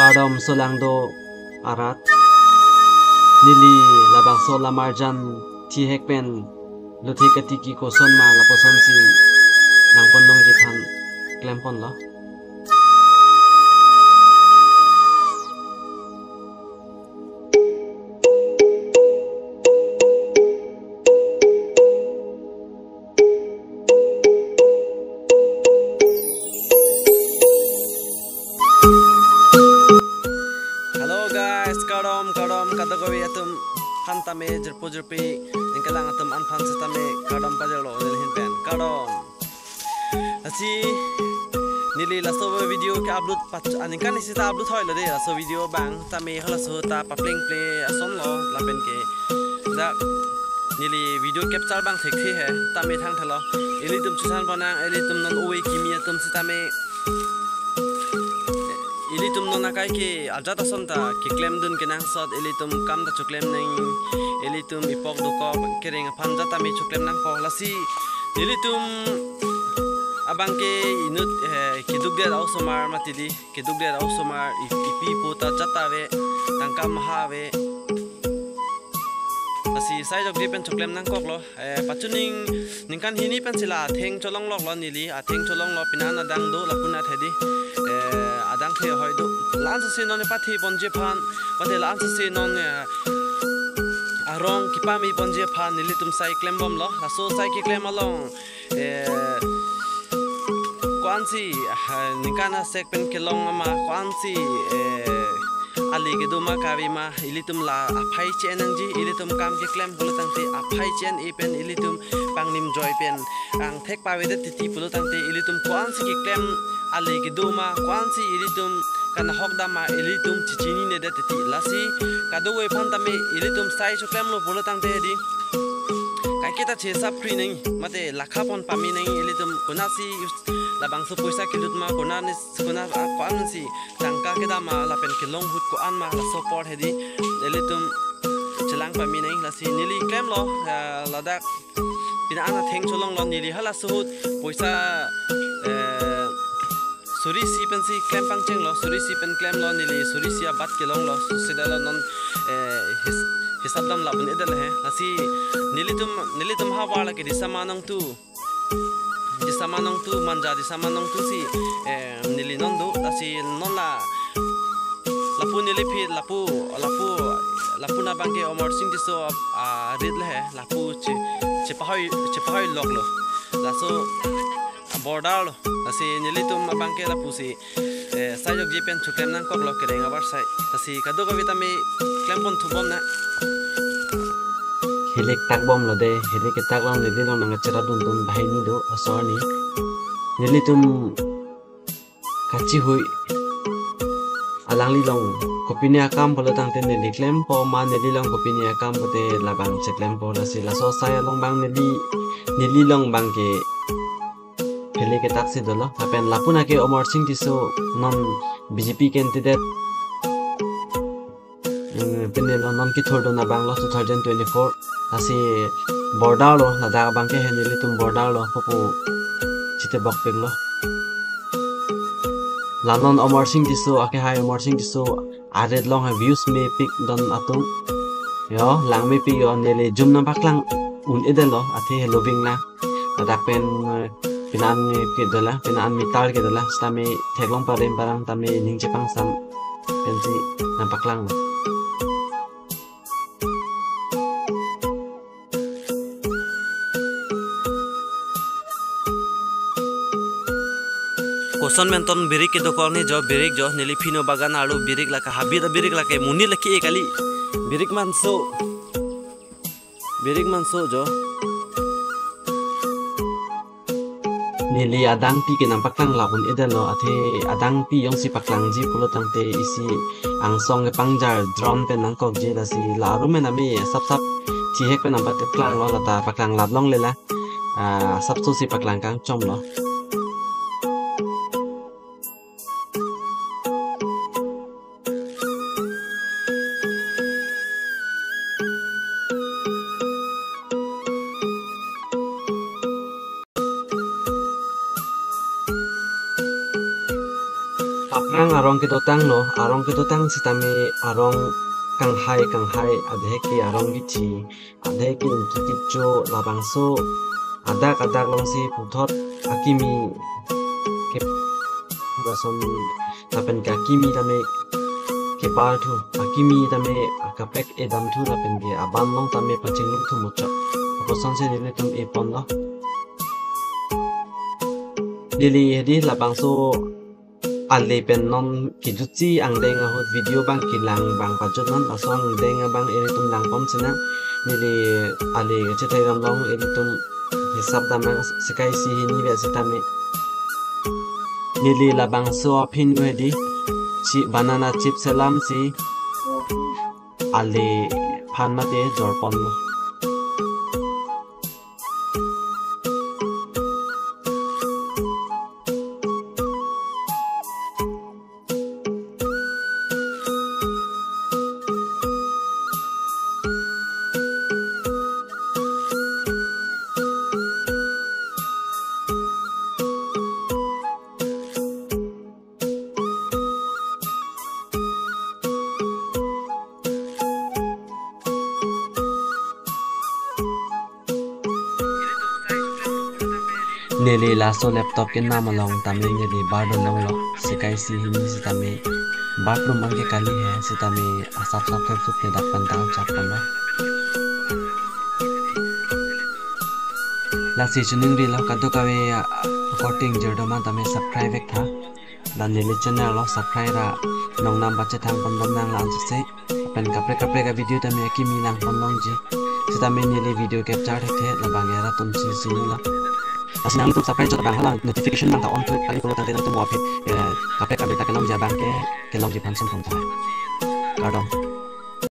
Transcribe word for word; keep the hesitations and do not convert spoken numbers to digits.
Kardom solangdo arat. Neli labangso lamarjan thihek pen lothe katiki koson ma lapuson si nangpon nongji aphan klemponlo. Hello guys, kardom, kardom, kadokave atum aphan tame jirpo jirpi, ningkalang atum an aphan sitame kardom pajirlo, neli ahin pen kardom. Lasi neli laso video ke upload pach-, aningkan isi ta upload hoilo de, laso video abang tame halaso ta papleng ple asonlo lapen ke dak neli video capture abang thekthe he, tame thangthelo. Ilitum chothan ponnang, ilitum non ove kimi atum sitame, ilitum non akai ke ajat ason ta keklemdun kenangsot, ilitum kam ta choklem nang, ilitum ipok dokok kereng aphan ajat tame choklem nangpo. Lasi ilitum abang ke inut, eh, keduk det a-osomar mati di, keduk det a-osomar, i-, ipi ipo ta ajat ta ave, tangka maha ave. Lasi sai jokji pen choklem nangkoklo. Eh, pachuning ningkan hini pen si la atheng cholongloklo neli, atheng cholonglo, pini an adang do, lapu an athe di. Eh, adang the hoi do. La-an sese non epathe ponji aphan, mate la-an sese non, eh, arong kepame ponji aphan nelitum sai klembomlo. Laso sai keklem along, eh, ko-ansi, ah, ningkan asek pen kelong ama, ko-ansi, eh, ali kedo ma kave ma, ilitum la aphai che-en nangji, ilitum kam keklem pulo tangte aphai che-en-e pen ilitum pangnim joi pen angthek pavedet titi pulo tangte ilitum ko-ansi keklem ali kedo ma, ko-ansi ilitum kanahok dam ma, ilitum chechininedet titi. Lasi kadokave aphan tame ilitum sai choklemlo pulo tangte di, kaiketa chesap kri nang, mate lakha pon pame nang, ilitum konatsi labangso poisa kelut ma, konat ni, konat, ah, ko-ansi tangka kedam ma lapen kelong ahut ko-an ma, laso apor he di ilitum chelang pame nang. Lasi neli klemlo, eh, ladak pini an atheng cholonglo, neli halaso ahut poisa, eh, suri isi pensi klem pangchenglo, suri isi pen klemlo neli, suri isi abat kelonglo, susedetlo non, eh, his-, hisap dam lapu un-edetlo he. Lasi nelitum, nelitum havar lake Disama nangtu, Disama nangtu, Manja Disama nangtu si, eh, neli non do, lasi non la, lapu neli aphi, lapu, lapu, lapu abang ke Amarsing Tisso ap-, arit le he, lapu che, chepahoi, chepahoiloklo. Laso border lo, lasi nelitum abang ke lapusi, eh, sai jokji pen choklem nangkoklo kereng avarsai. Lasi kadokave tame klem pon thubom na. Hilik takbomlo de, hilik ketak along neli along nangkacheradun dun banghini do, aso arni. Nelitum kachihui alangli along kopine akam pulo tangte neli klempo ma, neli along kopine akam pute labang cheklempo, lasi laso asai along abang neli, neli along abang ke hilik ketak si dolo. Lapen lapu an ke Amarsing Tisso non B J P candidate, mm, pine lo, non kethurdun abang lo two thousand twenty-four. Lasi border lo, ladak abang ke he nelitum border lo, pupu chitebok pik lo. La non Amarsing Tisso, ake hai Amarsing Tisso arit along he views mepik don atum. Yo, lang mepik yo, neli jum nangpaklang un-edetlo, athe he lobing la. Ladak pen, eh, pini an, eh, kedo la, pini an meter kedo la, sitame theklong parem parang tame ning chepangsam pensi nangpaklanglo. Koson menton birik kedo korni jo, birik jo, neli phino bagan arlo birik lake, habit abirik lake, monit lake e kali. Birik manso. Birik manso jo. Neli adangpi ke nangpaklang la un-edetlo, athe adangpi jongsi paklangji pulo tangte isi angsong kepangjar drone pen nangkokji, lasi la arum pen ami asap sap chihek pen nangpaklanglo, lata paklang lap longle la. Ah, asapso si paklang kangchomlo. Aphrang arong kedotanglo, arong kedotang sitame arong kanghai kanghai, adhe ke arong bithi, adhe ke ingki kecho, labangso adak adak alongsi puthot akimi ke lason lapen ke akimi tame kepar thu, akimi tame akaprek edam thu lapen ke aban along tame pachinglu thu muchot. Apotsi nelitum eponlo. Neli hedi labangso ale pen non kejutsi angdeng ahut video abang kelang abang pajutnon, laso angdeng abang ilitum langpon sinang. Neli ale kachethek dam along ilitum hisap dam nang, sekai isi hini vet sitame. Neli labangso aphi nu hedi, chi banana chips selamsi ale aphan mate jorponlo. Neli laso laptop kenam along tame neli bardun longlo, sekai isi hini sitame bathroom anke kali he sitame asap sap thepsup ne dak pantang chak pama. Lasi chiningrilo kadokave akorte ingjir doma tame subscribe vek tha. Lapen neli channel lo subscribe ra nongnam pachethang pon dam nang la-an sese. Lapen kaprek kaprek avideo tame akimi nangpon longji. Sitame neli video capture thekthe labang era tum si si lo. Lasi nangtum subscribe jot abang hala notification abang ta on thu kali pulo tangte nangtum mo aphi, eh, kaprek kaprek ta kelongji abang ke kelongji aphan sumphong tha. Kardom.